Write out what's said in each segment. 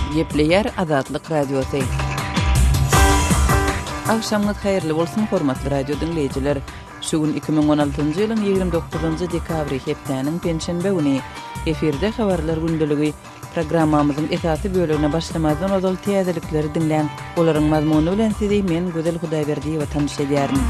Gepleýär Azatlyk Radiosy. Agşamyňyz haýyrly bolsun, hormatly radio diňleýjiler! Şu gün 2016-njy ýylyň 29-njy dekabry, hepdäniň penşenbe güni. Efirde Habarlar gündeligi. Programmamyzyň esasy bölegine başlamazdan ozal täzelikleri diňläň. Olaryň mazmuny bilen sizi men, Gözel Hudaýberdiýewa tanyş edýärin.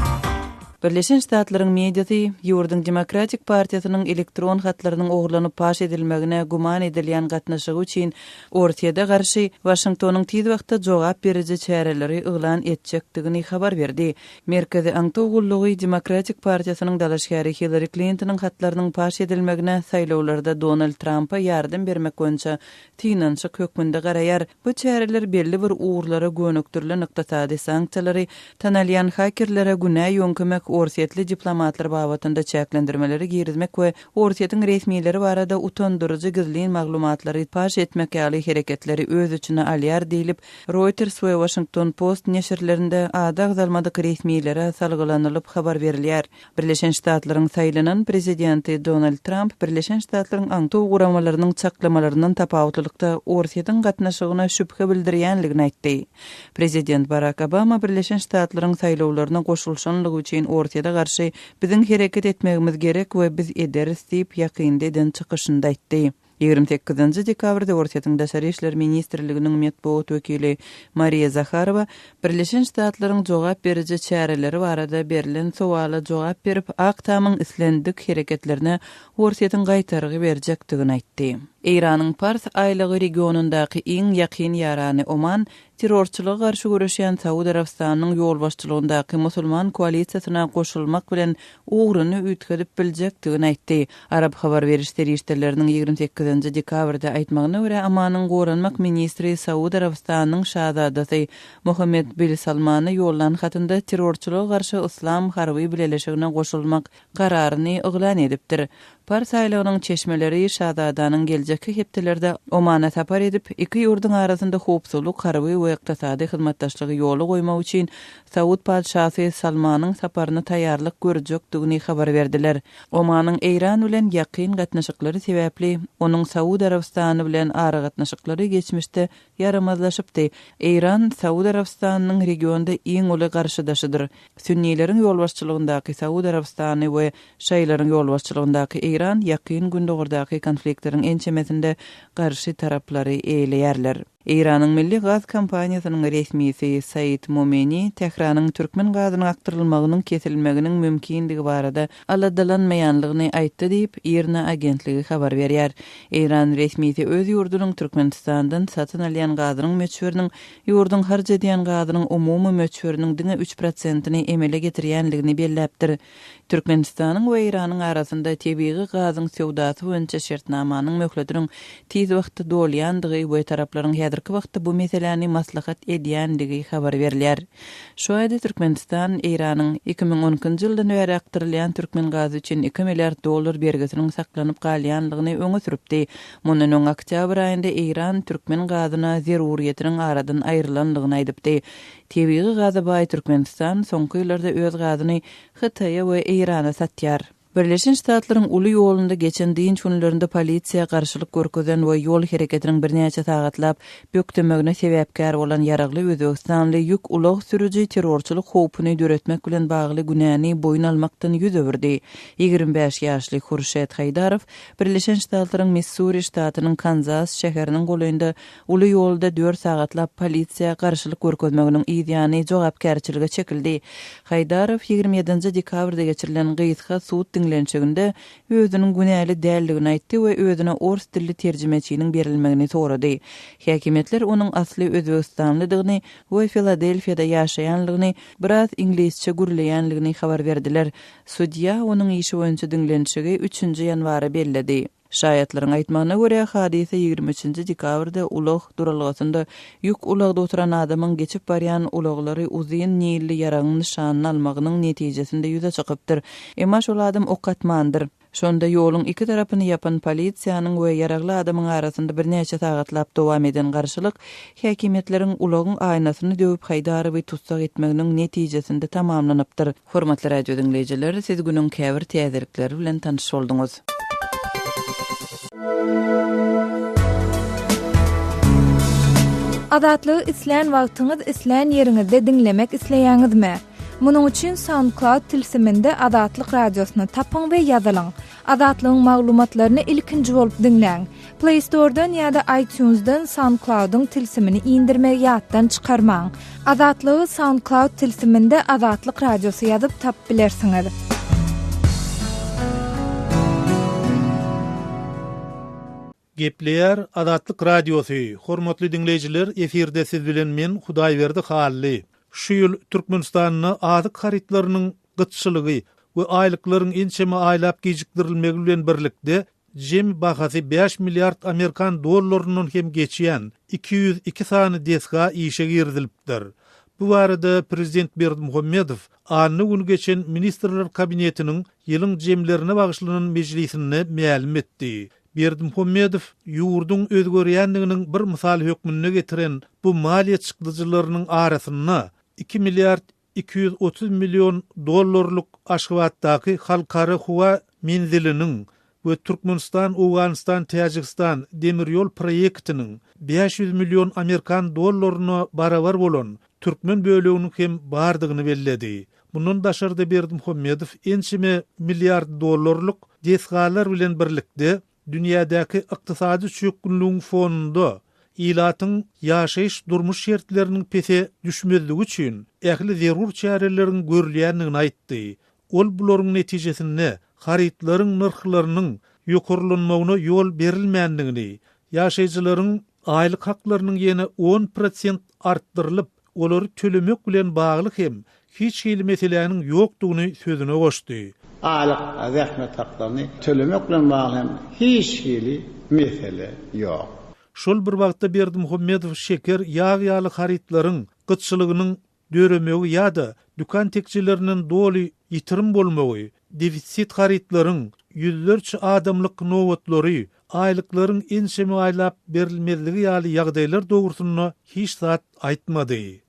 Birleşen Ştatlaryň mediasy ýurduň Demokratik partiýasynyň elektron hatlarynyň ogurlanyp paş edilmegine güman edilýän gatnaşygy üçin Orsýede garşy Waşingtonyň tiz wagtda jogap beriji çäreleri yglan etjekdigini habar berdi. Merkezi aňtaw gullugy Demokratik partiýasynyň dalaşgäri Hillari Klintonyň hatlarynyň paş edilmegine saýlawlarda Donald Trampa ýardam bermek boýunça synanyşyk hökmünde garaýar. Bu çäreler belli bir ugurlara gönükdirilen ykdysady sanksiýalary, tanalýan hakerlere günä ýöňkemek, orsýetli diplomatlar babatynda çäklendirmeleri girizmek we Orsýetiň resmileri barada utandyryjy gizlin maglumatlary paş etmek ýaly hereketleri öz içine alýar diýlip, Reuters we Washington Post neşirlerinde ady agzalmadyk resmilere salgylanylyp habar berilýär. Birleşen Ştatlaryň saýlanan prezidenti Donald Tramp Birleşen Ştatlaryň aňtaw guramalarynyň çaklamalaryndan tapawutlylykda Orsýetiň gatnaşygyna şübhe bildirýänligini aýtdy. Prezident Barak Obama Birleşen Ştatlaryň saýlawlaryna goşulyşanlygy üçin Orsýete garşy biziň hereket etmegimiz gerek we biz ederis diýip ýakynda eden çykyşynda aýtdy. 28 dekabrda Orsýetiň Daşary işler ministrliginiň metbugat wekili Mariýa Zaharowa Birleşen Ştatlaryň jogap beriji çäreleri barada berlen sowala jogap berip, Ak Tamyň islendik hereketlerine Orsýetiň gaýtargy berjekdigini aýtdy. Eýranyň Pars aýlagy regionyndaky iň ýakyn ýarany Oman terrorçylyga garşy göreşýän Saud Arabystanynyň ýolbaşçylygyndaky musulman koalisiýasyna goşulmak bilen ugruny üýtgedip biljekdigini aýtdy. Arap habar beriş serişdeleriniň 28-nji dekabrda aýtmagyna görä, Omanyň goranmak ministri Saud Arabystanynyň şazadasy Mohammed bil Salmana ýollan hatynda terrorçylyga garşy Yslam harby bileleşigine goşulmak kararyny yglan edipdir. Pars aýlagynyň çeşmeleri şazadanyň geljekki hepdelerde Omana sapar edip, iki ýurduň arasynda howpsuzlyk, harby we ykdysady hyzmatdaşlygy ýola goýmak üçin Saud patyşasy Salmanyň saparyna taýýarlyk görjekdigini habar berdiler. Omanyň Eýran bilen ýakyn gatnaşyklary sebäpli, onuň Saud Arabystany bilen aragatnaşyklary geçmişde ýaramazlaşypdy. Eýran Saud Arabystanynyň regionda iň uly garşydaşydyr. Sünnileriň ýolbaşçylygyndaky Saud Arabystany we şaýylaryň ýolbaşçylygyndaky Eýran Ýakyn Gündogardaky konfliktleriň ençemesinde garşy taraplary eýeleýärler. Eýranyň milli gaz kompaniýasynyň resmisi Said Momeni Tähranyň türkmen gazynyň akdyrylmagynyň kesilmeginiň mümkindigi barada aladalanmaýanlygyny aýtdy diýip, IRNA agentligi habar berýär. Eýran resmisi öz ýurdunyň Türkmenistandan satyn alýan gazynyň möçberiniň ýurduň harç edýän gazynyň umumy möçberiniň diňe üç prosentini emele getirýänligini belläpdir. Türkmenistanyň we Eýranyň arasynda tebigy gazyň söwdasy boýunça şertnamanyň möhletiniň tiz wagtda dolýandygy we taraplaryň häzirki wagtda bu meseläni maslahat edýändigi habar berilýär. Şu aýda Türkmenistan Eýranyň 2012-nji ýyldan bäri akdyrylýan türkmen gazy üçin iki milliard dollar bergisiniň saklanyp galýanlygyny öňe sürüpdi. Mundan öň oktýabr aýynda Eýran türkmen gazyna zeruryýetiniň aradan aýrylanlygyny aýdypdy. Tebigy gaza baý Türkmenistan soňky ýyllarda öz gazyny Hytaýa we Eýrana satýar. Birleşen Ştatlaryň uly ýolunda geçen dynç günlerinde polisiýa garşylyk görkezen we ýol hereketiniň birnäçe sagatlap bökdemegine sebäpkär bolan ýaragly özbegistanly ýük ulag sürüji terrorçylyk howpuny döretmek bilen bagly günäni boýun almakdan ýüz öwürdi. 25 ýaşly Hurşet Haýdarow Birleşen Ştatlaryň Missuri ştatynyň Kanzas şäheriniň golaýynda Uly ýolda dört sagatlap polisiýa garşylyk görkezmeginiň yz ýany jogapkärçilige çekildi. Haýdarow 27-nji dekabrda geçirilen gysga sud diňlenişiginde özüniň günäli däldigini aýtdy we özüne ors dilli terjimeçiniň berilmegini sorady. Häkimiýetler onuň asly özbegistanlydygyny we Filadelfiýada ýaşaýanlygyny, biraz iňlisçe gürleýänligini habar berdiler. Sudýa onuň işi boýunça diňlenişigi üçünji ýanwara belledi. Şaýatlaryň aýtmagyna görä, hadysa 23-nji dekabrda ulag duralgasynda ýük ulagda oturan adamyň geçip barýan ulaglary uzyn nilli ýaragyň nyşanyna almagynyň netijesinde ýüze çykypdyr. Emma şol adam ok atmandyr. Şonda ýoluň iki tarapyny ýapan polisiýanyň we ýaragly adamyň arasynda birnäçe sagatlap dowam eden garşylyk häkimiýetleriň ulagyň aýnasyny döwüp Haýdarowy tussag etmeginiň netijesinde tamamlanypdyr. Hormatly radio diňleýjiler, siz günüň käbir täzelikleri bilen tanyş bolduňyz. Azatlygy islän wagtyňyz, islän ýeriňizde diňlemek isleýäňizmi? Munuň üçin SoundCloud tilsiminde Azatlyk Radiosyny tapyň we ýazylyň. Azatlygyň maglumatlaryny ilkinji bolup diňläň. Play Store-dan ýa-da iTunes-dan SoundCloud-yň tilsimini indirmegi ýatdan çykarmaň. Azatlygy SoundCloud tilsiminde Azatlyk Radiosy ýazyp tapyp bilersiňiz. Gepleýär Azatlyk Radiosy, Hormatly diňleýjiler, efirde siz bilen men Hudaýberdi Hally. Şu ýyl Türkmenistanda azyk harytlarynyň gytçylygy we aýlyklaryň ençeme aýlap gijikdirilmegi bilen birlikde, jemi bahasy bäş milliard amerikan dollaryndan hem geçýän 202 sany desga işe girizilipdir. Bu barada prezident Berdimuhamedow anna güni geçen Ministrler Kabinetiniň ýylyň jemlerine bagyşlanan mejlisinde mälim etdi. Berdimuhamedow ýurduň özgerýändiginiň bir mysaly hökmünde getiren bu maliýe çykdajylarynyň arasynda iki milliard 230 million dollarlyk Aşgabatdaky Halkara howa menziliniň we Türkmenistan-Owganystan-Täjigistan demir ýol proýektiniň 500 million amerikan dollaryna barabar bolan türkmen böleginiň hem bardygyny belledi. Mundan daşarda Berdimuhamedow ençeme milliard dollarlyk desgalar bilen birlikde dünýädäki ykdysady çökgünligiň fonunda ilatyň ýaşaýyş-durmuş şertleriniň pese düşmezligi üçin ähli zerur çäreleriň görülýändigini aýtdy. Ol bularyň netijesinde harytlaryň nyrhlarynyň ýokarlanmagyna ýol berilmändigini, ýaşaýjylaryň aýlyk haklarynyň ýene on prosent artdyrylyp, olary tölemek bilen bagly hem hiç hili meseläniň ýokdugyny sözüne goşdy. Aýlyk zähmet haklaryny tölemek bilen bagly hem hiç hili mesele ýok. Şol bir wagtda Berdimuhamedow şeker, ýag ýaly harytlaryň gytçylygynyň döremegi ýa-da dükan tekjelerinden doly ýitirim bolmagy, defisit harytlaryň ýüzlerçe adamlyk nobatlary, aýlyklaryň ençeme aýlap berilmezligi ýaly ýagdaýlar dogrusynda hiç zat aýtmady.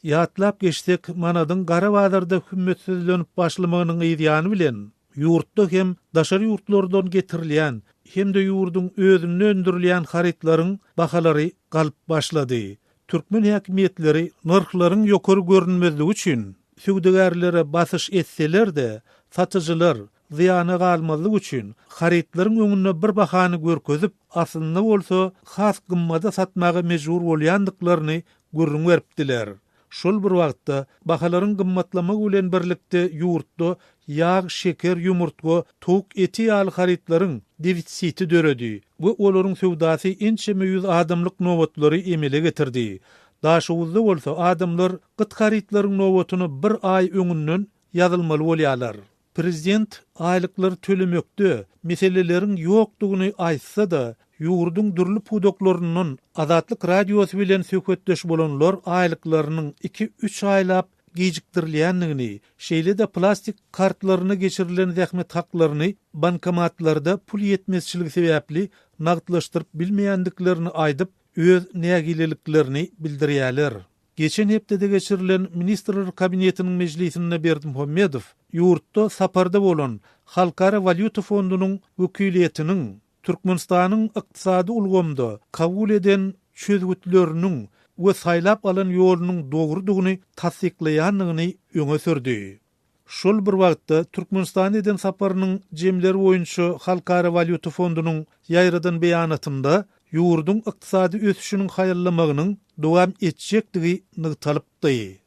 Ýatlap geçsek, manadyň gara bazarda hümmetsizlenip başlamagynyň yzýany bilen, ýurtda hem daşary ýurtlardan getirilýän hem-de ýurduň özünde öndürilýän harytlaryň bahalary galyp başlady. Türkmen häkimiýetleri nyrhlaryň ýokary görünmezligi üçin söwdagärlere basyş etseler-de, satyjylar zyýana galmazlyk üçin harytlaryň öňünde bir bahany görkezip, aslynda bolsa has gymmada satmaga mejbur bolýandyklaryny gürrüň beripdiler. Şol bir wagtda, bahalaryň gymmatlamagy bilen birlikde ýurtda ýag, şeker, ýumurtga, towuk eti ýaly harytlaryň defisiti döredi we olaryň söwdasy ençeme ýüz adamlyk nobatlary emele getirdi. Daşoguzda bolsa adamlar gyt harytlaryň nobatyna bir aý öňünden ýazylmaly bolýarlar. Prezident aýlyklary tölemekde meseleleriň ýokdugyny aýtsa-da, ýurduň dürli pudaklaryndan Azatlyk Radiosy bilen söhbetdeş bolanlar aýlyklarynyň iki-üç aýlap gijikdirilýändigini, şeýle-de plastik kartlaryna geçirilen zähmet haklaryny bankomatlarda pul ýetmezçiligi sebäpli nagtlaşdyryp bilmeýändiklerini aýdyp, öz nägileliklerini bildirýärler. Geçen hepdede geçirilen Ministrler Kabinetiniň mejlisinde Berdimuhamedow ýurtda saparda bolan Halkara walýuta fondunyň wekiliýetiniň Türkmenistanyň ykdysady ulgamda kabul eden çözgütleriniň we saýlap alan ýolunyň dogrudygyny tassyklaýandygyny öňe sürdi. Şol bir wagtda, Türkmenistana eden saparynyň jemleri boýunça Halkara walýuta fondunyň ýaýradan beýanatynda ýurduň ykdysady ösüşiniň haýallamagynyň dowam etjekdigi nygtalypdy.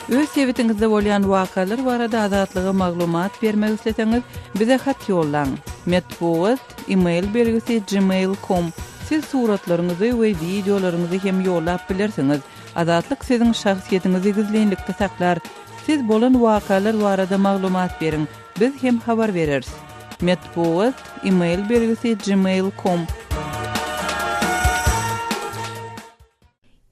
Öz sebitiňizde bolýan wakalar barada Azatlyga maglumat bermek isleseňiz, bize hat ýollaň. Metbugat, e-mail belgisi gmail com. Siz suratlaryňyzy we wideolaryňyzy hem ýollap bilersiňiz. Azatlyk siziň şahsyýetiňizi gizlinlikde saklar. Siz bolan wakalar barada maglumat beriň, biz hem habar bereris. Metbugat, e-mail belgisi gmail com.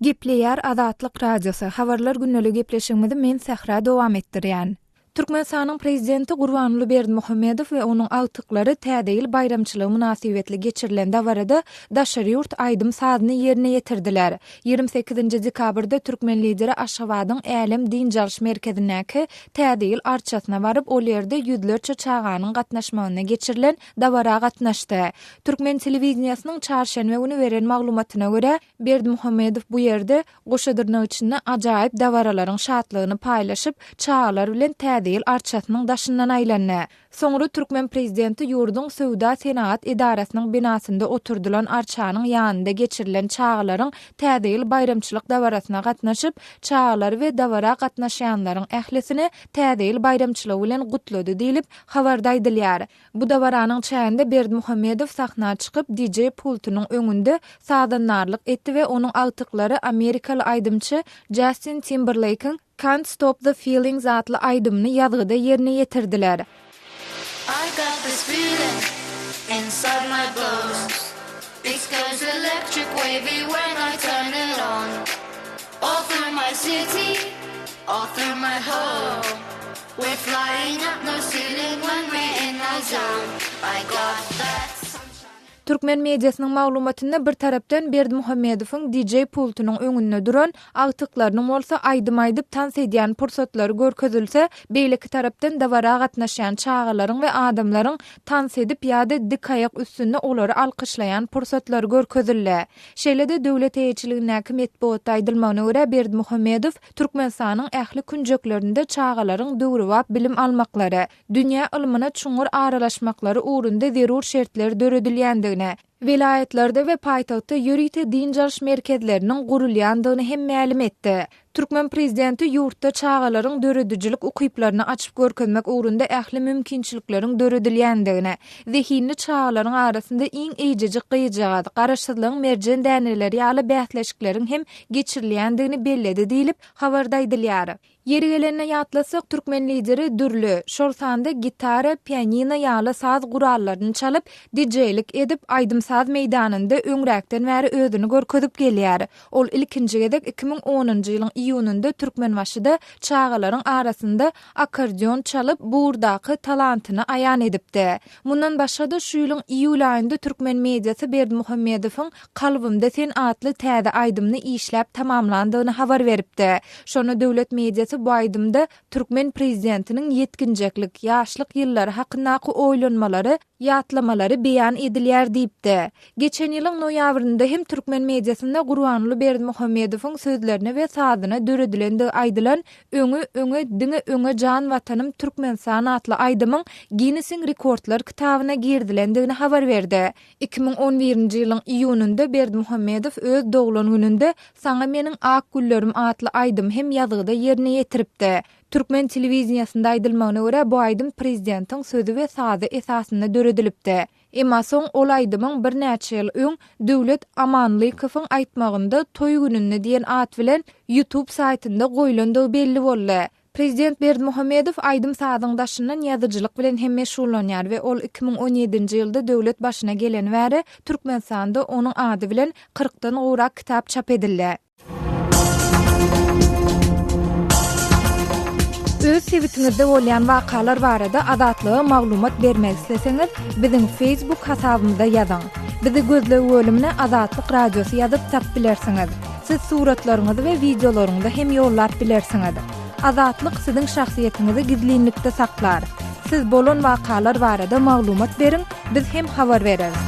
Gepleýär Azatlyk Radiosy, Habarlar gündeliği gepleşigimizi men Sähra dowam etdirýän. Türkmenistanyň Prezidenti Gurbanguly Berdimuhamedow we onuň agtyklary Täze ýyl baýramçylygy mynasybetli geçirilen dabarada daşary ýurt aýdym-sazyny ýerine ýetirdiler. 28-nji dekabrda türkmen Lideri Aşgabadyň Älem dynç alyş merkezindäki Täze ýyl arçasyna baryp, ol ýerde ýüzlerçe çaganyň gatnaşmagynda geçirilen dabara gatnaşdy. Türkmen telewideniýesiniň çarşenbe güni beren maglumatyna görä, Berdimuhamedow bu ýerde goşa dyrnak içinde ajaýyp dabaralaryň şatlygyny paýlaşyp, çagalar bilen Täze ýyl arçasynyň daşyndan aýlandy. Soňra türkmen prezidenti ýurduň Söwda-senagat edarasynyň binasynda oturdylan arçanyň ýanynda geçirilen çagalaryň Täze ýyl baýramçylyk dabarasyna gatnaşyp, çagalary we dabara gatnaşýanlaryň ählisini Täze ýyl baýramçylygy bilen gutlady diýlip, habarda aýdylýar. Bu dabaranyň çäginde Berdimuhamedow sahna çykyp, DJ pultunyň öňünde sazandarlyk etdi we onuň agtyklary amerikaly aýdymçy Jastin Timberleýkiň Can't Stop the Feelings atly aýdymyny ýazgyda ýerine ýetirdiler. I got this feeling inside my bones It goes electric wavy when I turn it on All through my city, all through my home We're flying up no ceiling when we're in our zone I got that sunshine Türkmen mediasynyň maglumatynda bir tarapdan Berdimuhamedowyň DJ pultunyň öňünde duran, agtyklarynyň bolsa aýdym aýdyp tans edýän pursatlary görkezilse, beýleki tarapdan dabara gatnaşýan çagalaryň we adamlaryň tans edip ýa-da dik aýak üstünde olary alkyşlaýan pursatlary görkezildi. Şeýle-de döwlet eýeçiligindäki metbugatda aýdylmagyna görä Berdimuhamedow Türkmenistanyň ähli künjeklerinde çagalaryň döwrebap bilim almaklary, dünýä ylmyna çuňňur aralaşmaklary ugrunda zerur şertler döredilýändigini, welaýatlarda we paýtagtda ýörite dynç alyş merkezleriniň gurulýandygyny hem mälim etdi. Türkmen prezidenti ýurtda çagalaryň döredijilik ukyplaryny açyp görkezmek ugrunda ähli mümkinçilikleriň döredilýändigini, zehinli çagalaryň arasynda iň eýjejik gyzjagaz, Garaşsyzlygyň merjen däneleri ýaly bäsleşikleriň hem geçirilýändigini belledi diýlip, habarda aýdylýar. Ýeri gelende ýatlasak, türkmen Lideri dürli, şol sanda gitara, pianino ýaly saz gurallaryny çalyp, dijeýlik edip, aýdym-saz meýdanynda öňräkden bäri özüni görkezip gelýär. Ol ilkinji gezek 2010-njy ýylyň iýunynda Türkmenbaşyda çagalaryň arasynda akkordeon çalyp, bu ugurdaky talantyny aýan edipdi. Mundan başga-da, şu ýylyň iýul aýynda türkmen mediasy Berdimuhamedowyň Kalbymda sen atly täze aýdymyny işläp tamamlandygyny habar beripdi. Şonda döwlet mediasy bu aýdymda türkmen prezidentiniň ýetginjeklik, ýaşlyk ýyllary hakyndaky oýlanmalary, ýatlamalary beýan edilýär diýipdi. Geçen ýylyň noýabrynda hem türkmen mediasynda Gurbanguly Berdimuhamedowyň sözlerine we sazyna döredilendigi aýdylan Öňe, öňe, diňe öňe jan Watanym Türkmenistan atly aýdymyň Ginnesiň rekordlar kitabyna girizilendigini habar berdi. 2011-nji ýylyň iýunynda Berdimuhamedow öz doglan gününde Saňa meniň ak güllerim atly aýdymy hem ýazgyda ýerine ýetiripdi. Türkmen telewideniýesinde aýdylmagyna görä, bu aýdym prezidentiň sözi we sazy esasynda döredilipdi. Emma soň ol aýdymyň birnäçe ýyl öň Döwlet Amanlykowyň aýtmagynda Toý gününde diýen at bilen YouTube saýtynda goýlandygy belli boldy. Prezident Berdimuhamedow aýdym-sazyň daşyndan ýazyjylyk bilen hem meşgullanýar we ol 2017-nji ýylda döwlet başyna geleni bäri Türkmenistanda onuň ady bilen kyrkdan gowrak kitap çap edildi. Öz sebitiňizde bolýan wakalar barada Azatlyga maglumat bermek isleseňiz, biziň Facebook hasabymyza ýazyň. Bizi gözleg bölümine Azatlyk Radiosy ýazyp tapyp bilersiňiz. Siz suratlaryňyzy we wideolaryňyzy hem ýollap bilersiňiz. Azatlyk siziň şahsyýetiňizi gizlinlikde saklar. Siz bolan wakalar barada maglumat beriň, biz hem habar bereris.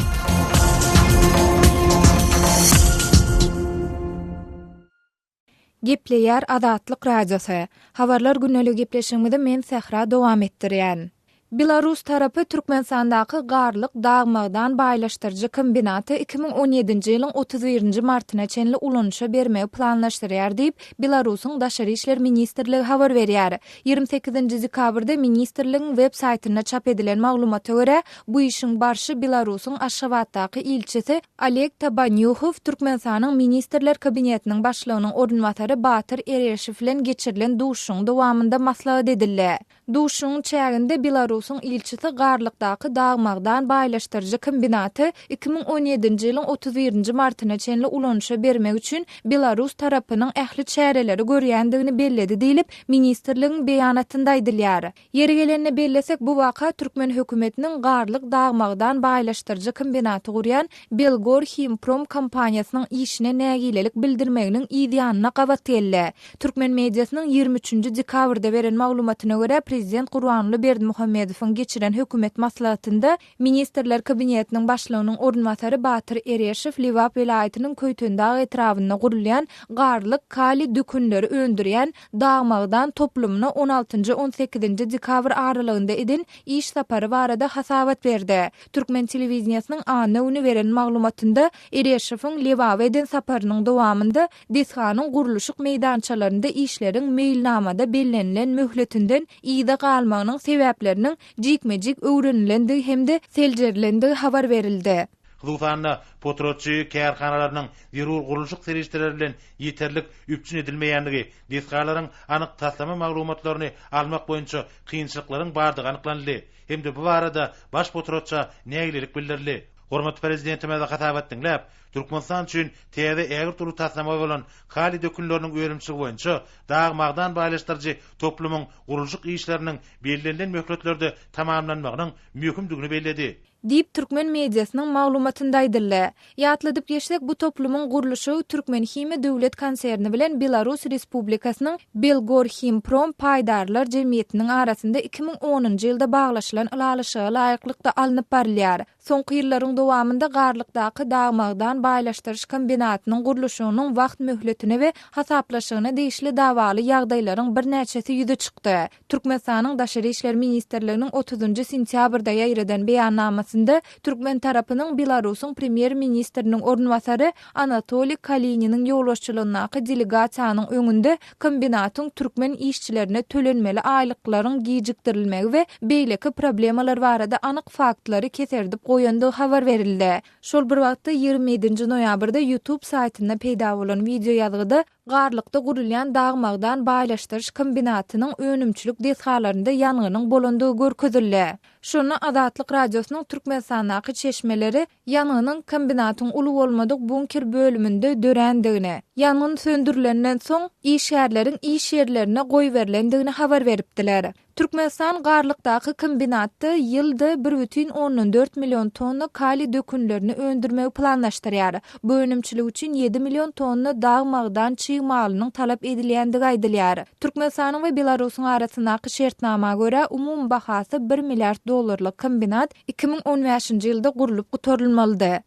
Gepleýär Azatlyk Radiosy. Habarlar gündeliği gepleşigimizi men Sähra dowam etdirýän. Belarus tarapy Türkmenistandaky Garlyk dag-magdan baýlaşdyryjy kombinaty 2017-nji ýylyň 31-nji martyna çenli ulanyşa bermegi planlaşdyrýar diýip, Belarusyň Daşary işler ministrligi habar berýär. 28-nji dekabrda ministrligiň web saýtynda çap edilen maglumata görä, bu işiň barşy Belarusyň Aşgabatdaky ilçisi Oleg Tabanýuhow Türkmenistanyň Ministrler Kabinetiniň Başlygynyň orunbasary Batyr Ereşow bilen geçirilen duşuşygyň dowamynda maslahat edildi. Duşuşygyň çäginde Belarusyň ilçisi Garlykdaky dag-magdan baýlaşdyryjy kombinaty 2017-nji ýylyň 31-nji martyna çenli ulanyşa bermek üçin belarus tarapynyň ähli çäreleri görýändigini belledi diýlip, ministrligiň beýanatynda aýdylýar. Ýeri gelende bellesek, bu waka türkmen hökümetiniň Garlyk dag-magdan baýlaşdyryjy kombinaty gurýan Belgorhimprom kompaniýasynyň işine nägilelik bildirmeginiň yz ýanyna gabat geldi. Türkmen mediasynyň 23-nji dekabrda beren maglumatyna görä, prezident Gurbanguly Berdimuhamedowyň geçiren hökümet maslahatynda Ministrler Kabinetiniň Başlygynyň orunbasary Batyr Ereşow Lebap welaýatynyň Köýtendag etrabynda gurulýan Garlyk kaliý dökünleri öndürýän dag-magdan toplumyna on altynjy-on sekizinji dekabr aralygynda eden iş sapary barada hasabat berdi. Türkmen telewideniýesiniň anna güni beren maglumatynda Ereşowyň Lebaba eden saparynyň dowamynda desganyň gurluşyk meýdançalarynda işleriň meýilnamada bellenilen möhletinden yza galmagynyň sebäpleriniň jikme-jik öwrenilendigi hem-de seljerilendigi habar berildi. Hususan-da, potratçy kärhanalarynyň zerur gurluşyk serişdeleri bilen ýeterlik üpjün edilmeýändigi, desgalaryň anyk taslama maglumatlaryny almak boýunça kynçylyklaryň bardygy anyklanyldy hem-de bu barada baş potratça nägilelik bildirildi. Hormatly Prezidentimiz hasabat diňläp, Türkmenistan üçin täze ägirt uly taslama bolan kaliý dökünleriniň önümçiligi boýunça dag-magdan baýlaşdyryjy toplumyň gurluşyk işleriniň bellenilen möhletlerde tamamlanmagynyň möhümdigini belledi. Diýip, türkmen mediasynyň maglumatynda aýdyldy. Ýatladyp geçsek, bu toplumyň gurluşygy Türkmenhimiýa döwlet konserni bilen Belarus Respublikasynyň Belgorhimprom paýdarlar jemgyýetiniň arasynda 2010-njy ýylda baglaşylan ylalaşyga laýyklykda alnyp barylýar. Soňky ýyllaryň dowamynda Garlykdaky dag-magdan baýlaşdyryş kombinatynyň gurluşygynyň wagt möhletine we hasaplaşygyna degişli dawaly ýagdaýlaryň birnäçesi ýüze çykdy. Türkmenistanyň Daşary işler ministrliginiň otuzynjy sentýabrda ýaýradan beýannamasynda türkmen tarapynyň Belarusyň premýer-ministriniň orunbasary Anatoliý Kalininiň ýolbaşçylygyndaky delegasiýanyň öňünde kombinatyň türkmen işçilerine tölenmeli aýlyklaryň gijikdirilmegi we beýleki problemalar barada anyk faktlary keserdip goýandygy habar berildi. Şol bir wagtda, 27-nji noýabrda YouTube saýtynda peýda bolan wideoýazgyda Garlykda gurulýan dag-magdan baýlaşdyryş kombinatynyň önümçilik desgalarynda ýangynyň bolandygy görkezildi. Şonda Azatlyk Radiosynyň Türkmenistandaky çeşmeleri ýangynyň kombinatyň uly bolmadyk bunker bölüminde dörändigini, ýangyn söndürilenden soň, işgärleriň iş ýerlerine goýberilendigini habar beripdiler. Türkmenistan Garlykdaky kombinatda ýylda bir bütin ondan dört million tonna kaliý dökünlerini öndürmegi planlaşdyrýar. Bu önümçilik üçin ýedi million tonna dag-magdan çig malynyň talap edilýändigi aýdylýar. Türkmenistanyň we Belarusyň arasyndaky şertnama görä, umumy bahasy bir milliard dollarlyk kombinat 2015-nji ýylda gurlup gutarylmalydy.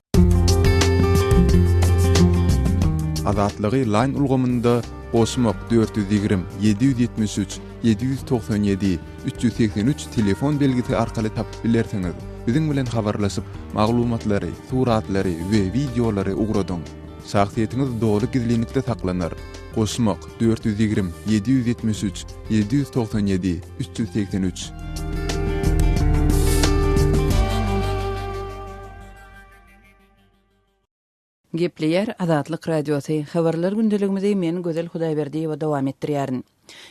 Azatlygy Line ulgamynda goşmak 420 773 797 383 telefon belgisi arkaly tapyp bilersiňiz. Biziň bilen habarlaşyp, maglumatlary, suratlary we wideolary ugradyň. Şahsyýetiňiz doly gizlinlikde saklanar. Goşmak, 420 773 797 383. Gepleýär Azatlyk Radiosy, Habarlar gündeligimizi men Gözel Hudaýberdiýewa dowam etdirýärin.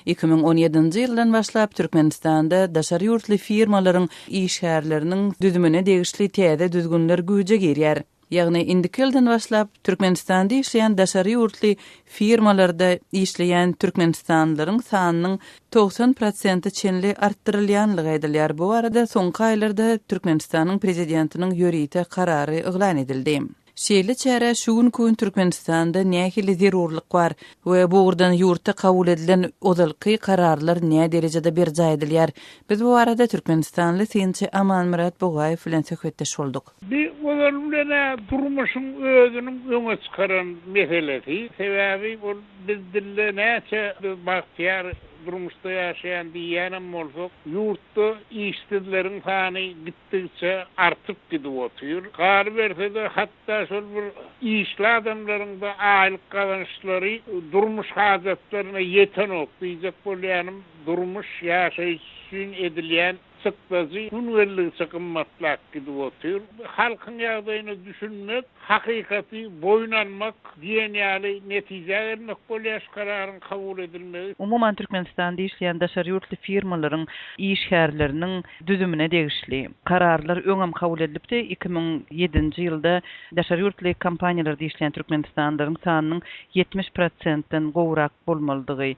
2017-nji ýyldan başlap Türkmenistanda daşary ýurtly firmalaryň işgärleriniň düzümine degişli täze düzgünler güýje girýär. Ýagny indiki ýyldan başlap Türkmenistanda işleýän daşary ýurtly firmalarda işleýän türkmenistanlylaryň sanynyň 90 prosente çenli artdyrylýanlygy aýdylýar. Bu barada soňky aýlarda Türkmenistanyň Prezidentiniň ýörite karary yglan edildi. Şeýle çärä şu günki gün Türkmenistanda nähili zerurlyk bar we bu ugurdan ýurtda kabul edilen ozalky kararlar näderejede berjaý edilýär? Biz bu barada türkmenistanly synçy Amanmyrat Bugaýew bilen söhbetdeş bolduk. Bi ozaly bilen-ä durmuşyň özüniň öňe çykaran meselesi. Sebäbi ol biz dilde näçe biz bagtyýar durmuşda ýaşaýan diýýänem bolsak, ýurtda işsizleriň sany gitdigiçe artyp gidip otyr. Galyberse-de, hatda şol bir işli adamlaryň-da aýlyk gazançlary durmuş hajatlaryna ýetenok. Diýjek bolýanym, durmuş, ýaşaýyş üçin edilýän. Çykdajy gün geldigiçe gymmatlap gidip otyr. Halkyň ýagdaýyna düşünmek, hakykaty boýun almak diýen ýaly netijä gelmek bolýar şu kararyň kabul edilmegi. Umuman Türkmenistanda işleýän daşary ýurtly firmalaryň işgärleriniň düzümine degişli kararlar öňem kabul edilipdi. 2007-nji ýylda daşary ýurtly kompaniýalarda işleýän türkmenistanlylaryň sanynyň 70 prosentden gowrak bolmalydygy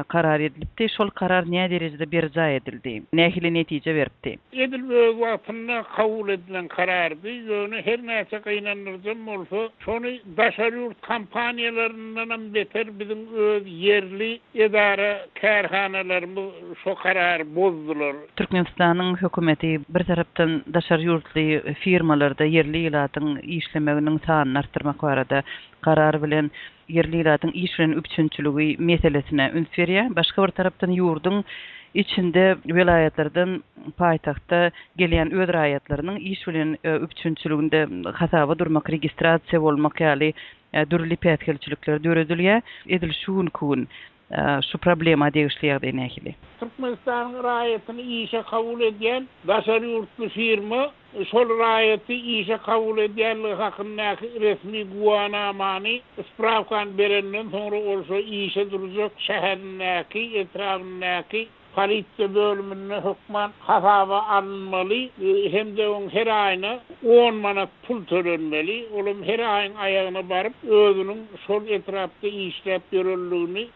karar edilipdi. Şol karar näderejede berjaý edildi? Nähili netije beripdi? Edil öz wagtynda kabul edilen karardy. Ýöne her näçe gynandyryjam bolsa, şony daşary ýurt kompaniýalaryndanam beter biziň öz ýerli edara kärhanalarymyz şo karary bozdular. Türkmenistanyň hökümeti bir tarapdan daşary ýurtly firmalarda ýerli ilatyň işlemeginiň sanyny artdyrmak barada karar bilen ýerli ilatyň iş bilen üpjünçiligi meselesine üns berýär. Başga bir tarapdan ýurduň içinde welaýatlardan paýtagta gelýän öz raýatlarynyň iş bilen üpjünçiliginde hasaba durmak, registrasiýa bolmak ýaly dürli päsgelçilikler döredilýär. Edil şu günki gün şu problema degişli ýagdaý nähili? Türkmenistanyň raýatyny işe kabul edýän daşary ýurtly firma şol raýaty işe kabul edýänligi hakyndaky resmi güwanamany, sprawkany berenden soňra ol şo işe durjak şäherindäki, etrabyndaky polisiýa bölüminde hökman hasaba alynmaly hem-de oň her aýyna on manat pul tölenmeli. Olam her aýyň aýagyna baryp, özüniň şol etrapda işläp ýörenligini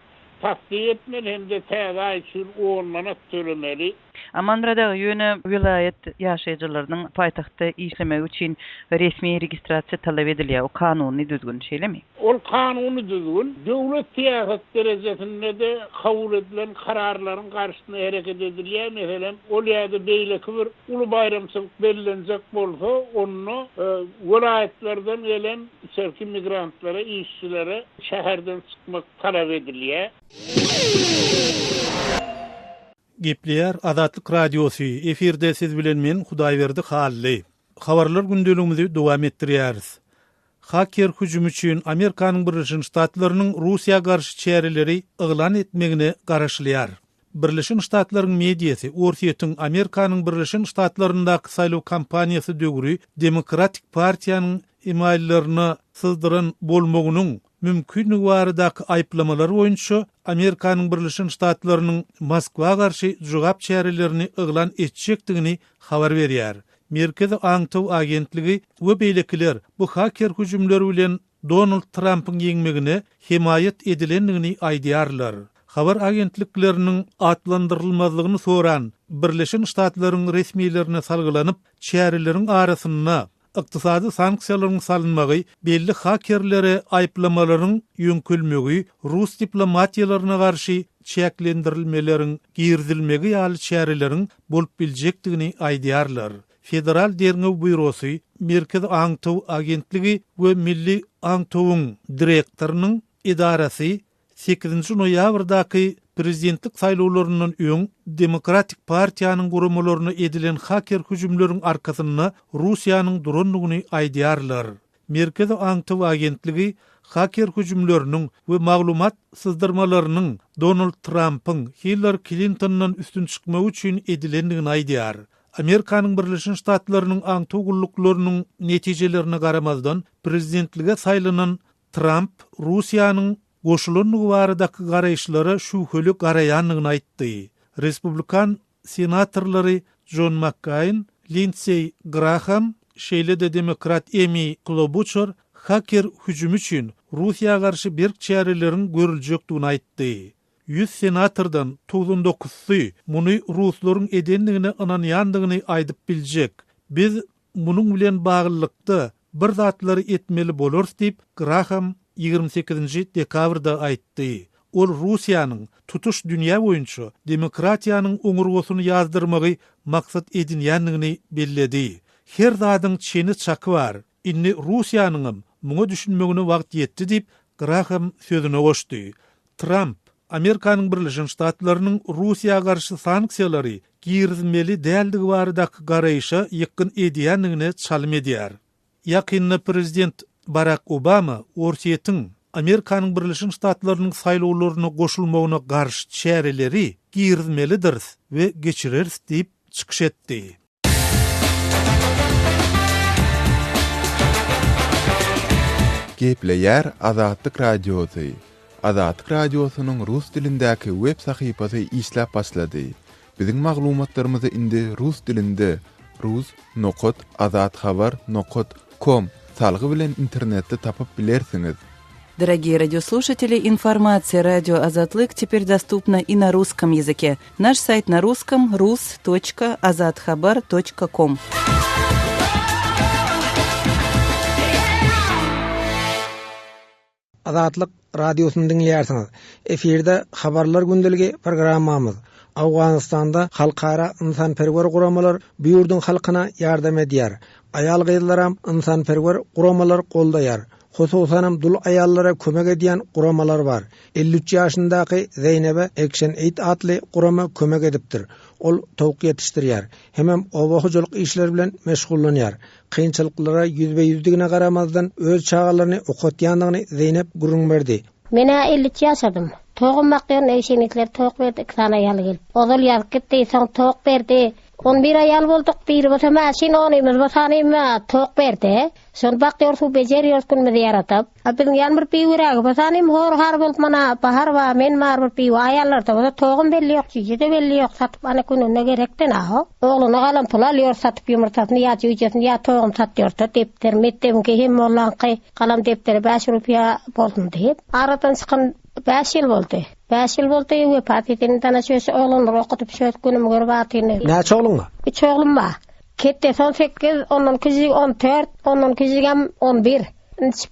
tassyk etmeli hem-de täze aý üçin on manat tölemeli. Amanmyrat aga, ýöne welaýat ýaşaýjylarynyň paýtagtda işlemegi üçin resmi registrasiýa talap edilýär, o kanuny düzgün, şeýlemi? Ol kanuny düzgün. Döwlet syýasat derejesinde-de kabul edilen kararlaryň garşysyna hereket edilýär. Meselem, ol ýa-da beýleki bir uly baýramçylyk bellenjek bolsa, onda welaýatlardan gelen içerki migrantlara, işçilere şäherden çykmak talap edilýär. Gepleýär Azatlyk Radiosy, efirde siz bilen men Hudaýberdi Hally. Habarlar gündeligimizi dowam etdirýäris. Haker hüjümi üçin Amerikanyň Birleşen Ştatlarynyň Russiýa garşy çäreleri yglan etmegine garaşylýar. Birleşen Ştatlaryň mediasy Orsýetiň Amerikanyň Birleşen Ştatlaryndaky saýlaw kampaniýasy döwri Demokratik partiýanyň emaýllaryna syzdyran bolmagynyň mümkinligi baradaky aýyplamalar boýunça Amerikanyň Birleşen Ştatlarynyň Moskwa garşy jogap çärelerini yglan etjekdigini habar berýär. Merkezi aňtaw agentligi we beýlekiler bu haker hüjümleri bilen Donald Trampyň ýeňmegine hemaýat edilendigini aýdýarlar. Habar agentlikleriniň atlandyrylmazlygyny soran Birleşen Ştatlaryň resmilerine salgylanyp, çäreleriň arasynda Ykdysady sanksiýalaryň salynmagy, belli hakerlere aýyplamalaryň ýöňkelmegi, rus diplomatiýalaryna garşy çäklendirilmeleriň girizilmegi ýaly çäreleriň bolup biljekdigini aýdýarlar. Federal derňew býurosy, Merkezi aňtaw agentligi we Milli aňtawyň direktorynyň edarasy Sekizinji noýabrdaky prezidentlik saýlawlaryndan öň Demokratik partiýanyň guramalaryna edilen haker hüjümleriň arkasynda Russiýanyň durandygyny aýdýarlar. Merkezi aňtaw agentligi haker hüjümleriniň we maglumat syzdyrmalarynyň Donald Trampyň Hillari Klintondan üstün çykmagy üçin edilendigini aýdýar. Amerikanyň Birleşen Ştatlarynyň aňtaw gulluklarynyň netijelerine garamazdan, prezidentlige saýlanan Tramp Russiýanyň goşulandygy baradaky garaýyşlara şübheli garaýandygyny aýtdy. Respublikan senatorlary Jon Makkaýn, Lindseý Graham, şeýle-de demokrat Emi Klobuçar haker hüjümi üçin Russiýa garşy berk çäreleriň görüljekdigini aýtdy. 100 senatordan 99-sy muny ruslaryň edendigine ynanýandygyny aýdyp biljek. Biz munuň bilen baglylykda bir zatlary etmeli bolarys diýip, Graham 28-nji dekabrda aýtdy. Ol Russiýanyň tutuş dünýä boýunça demokratiýanyň oňurgasyny ýazdyrmagy maksat edinýändigini belledi. Her zadyň çeni-çaky bar. Indi Russiýanyňam muňa düşünmegine wagt ýetdi diýip, Graham sözüne goşdy. Tramp, Amerikanyň Birleşen Ştatlarynyň Russiýa garşy sanksiýalary girizmeli däldigi baradaky garaýşa ýykgyn edýändigine çalym edýär. Ýakynda prezident Barak Obama Orsýetiň Amerikanyň Birleşen Ştatlarynyň saýlawlaryna goşulmagyna garşy çäreleri girizmelidiris we geçireris diýip. çykyş etdi. Gepleýär Azatlyk Radiosy, Azatlyk Radiosynyň rus dilindäki web sahypasy işläp başlady. Biziň maglumatlarymyzy indi rus dilinde rus nokat azathabar nokat kom salgy bilen internetde tapyp bilersiňiz. Дорогие радиослушатели, информация радио Азатлык теперь доступна и на русском языке. Наш сайт на русском rus.azathabar.com. Azatlyk Radiosyny diňleýärsiňiz. Efirde Habarlar gündeligi programmamyz. Owganystanda halkara ynsanperwer guramalar bu ýurduň halkyna ýardam edýär. Aýal-gyzlaram ynsanperwer guramalar goldaýar. Hususanam dul aýallara kömek edýän guramalar bar. 53 ýaşyndaky Zeýnebe Action Aid atly gurama kömek edipdir. Ol towuk ýetişdirýär. Hemem oba hojalyk işleri bilen meşgullanýar. Kynçylyklara ýüzbe-ýüzdigine garamazdan, öz çagalaryny okatýandygyny Zeýnep gürrüň berdi. Men-ä 53 ýaşadym. Togum bakýaryn, eýşenitler tok berdi, iki sany aýal gelip. Ozal ýazyp gitdi, soň tok berdi. On bir aýal bolduk, biri bolsa maşyn, onymyz bolsa hanyma tok berdi. Şony bakýarys, suw bejerýäris günümizi ýaradyp. A biziň ýan bir biwerägi bolsa hanym hor-har bolup mana Bahar bar, men bar bir biwe aýallarda bolsa togam belli ýok, jüýje-de belli ýok, satyp ana gününe gerekden aho. Ogluna galan puly alýor satyp ýumurtasyny ýa jüýjesini ýa toguny satýorda depder mekdebiňki hem mollaňky galam depderi bäş rupiýa bolsun diýip. Aradan çykan bäş ýyl boldy. Bäş ýyl boldy wepat edeni dana şöş oglanlary okudyp şöz günümi görüp atyny. Näçe ogluň bar? Üç oglum bar. Ketdesi on sekiz, ondan kiçijigi on dört, ondan kiçijigem on bir.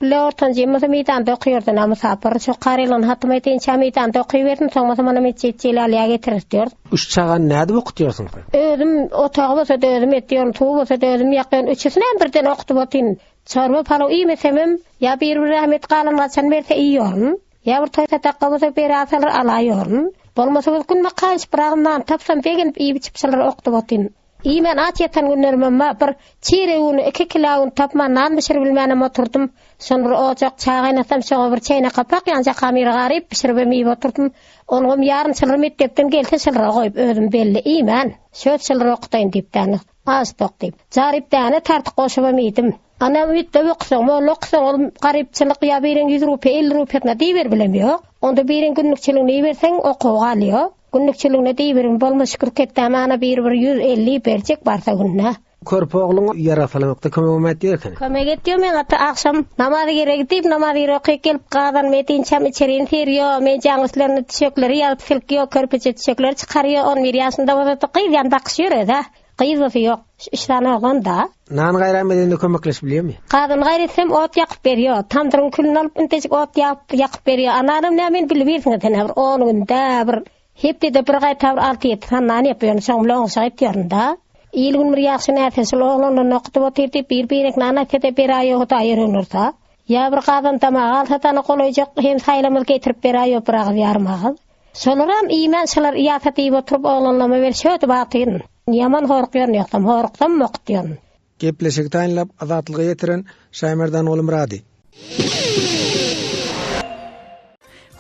Bile ortanjym bolsa meýdanda okaýardy, na mysapyr. Şo karylygyny hatym edinçä meýdanda okaýbersin, soň bolsa mana metjit Jelaliýa getirer diýer. Üç çagany nädip okutýarsyň sen? Özüm otagy bolsa-da özüm etýärin, suwy bolsa-da özüm ýakýan. Üçüsinem birden okudyp otyryn. Çorba, palaw iýmesemem, ýa biri bir rahmet galan-gaçan berse iýýärin. Ýa bir toý sadaka bolsa berä salar alaýaryn. Bolmasa bolsa günde gaýyşyp bir agyz nan tapsam begenip iýip-içip şolary okudyp otyryn. Iýmän aç ýatan günlerimem bar. Bir çiyrek uny, iki kilo un tapman nan bişiribilmänem oturdym. Şony bir ojak çaý gaýnatsam şoňa bir çeýne kapak ýanja hamyr garyp bişiribem iýip oturdym. Onuňam ýarym çylry mekdepden gelse çylra goýup özüm belli iýmän. Şöz çylry okutaýyn diýip däne aç tok diýip. Jaryp däne tartyk goşubam iýdim. Ana mekdep okusaň, molla okusaň ol garypçylyk ýa biriň ýüz rupiýa, elli rupiýasyna diýiberbilem ýok. Onda biriň günlükçiligini iberseň okuw galýo. Günlükçiligine diýiberin, bolma şükür ketdäm ana biri bir 150 berjek barsa günde. Körpe ogluň ýer asalamakda kömegem etýär ekeni. Kömek etýär meň ata agşam namaz gerek diýip namaz ýeri okyp gelip gazan medinçäm içerini serýär men jaň üstlerine düşekleri ýazyp silkýär körpeje düşekleri çykarýar 11 ýaşynda bolsa gyz ýan bakyşýar özä gyz bolsa ýok üç sany oglan da. Nan gaýram edende kömekleşip bilýärmi? Gazan gaýra etsem ot ýakyp berýär. Tamdyryň külüni alyp intejik ot ýagyp ýakyp berýär. A nanam näme meni bilibirsiňiz sen bir on günde bir hepdede bir gaýta bir alty-ýedi sany nan ýapýaryn. Şoň bilen oňşuk etýärin-da. Il-gün bir ýagşy närse şul oglanlaryny okudyp otyr diýip bir-birek nan aýtsa-da beraýýa Hudaý ýüregini ursa. Ýa bir gazan damaga alsa-da ana golaýjak hemsaýalarymyz getirip beraýýa bir agyz ýarym agyz. Şolaram iýmän şolar ýasa diýip oturyp oglanlama ber şödüp atyryn. Ýaman horukýaryn ýogsam horuksam mokutýaryn. Gepleşigi taýynlap Azatlyga ýetiren Şaýmerdan Gulmyrady.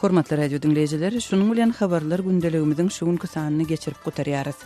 Hormatly radio diňleýjiler, şunuň bilen habarlar gündeligimiziň şu günki sanyny geçirip gutarýarys.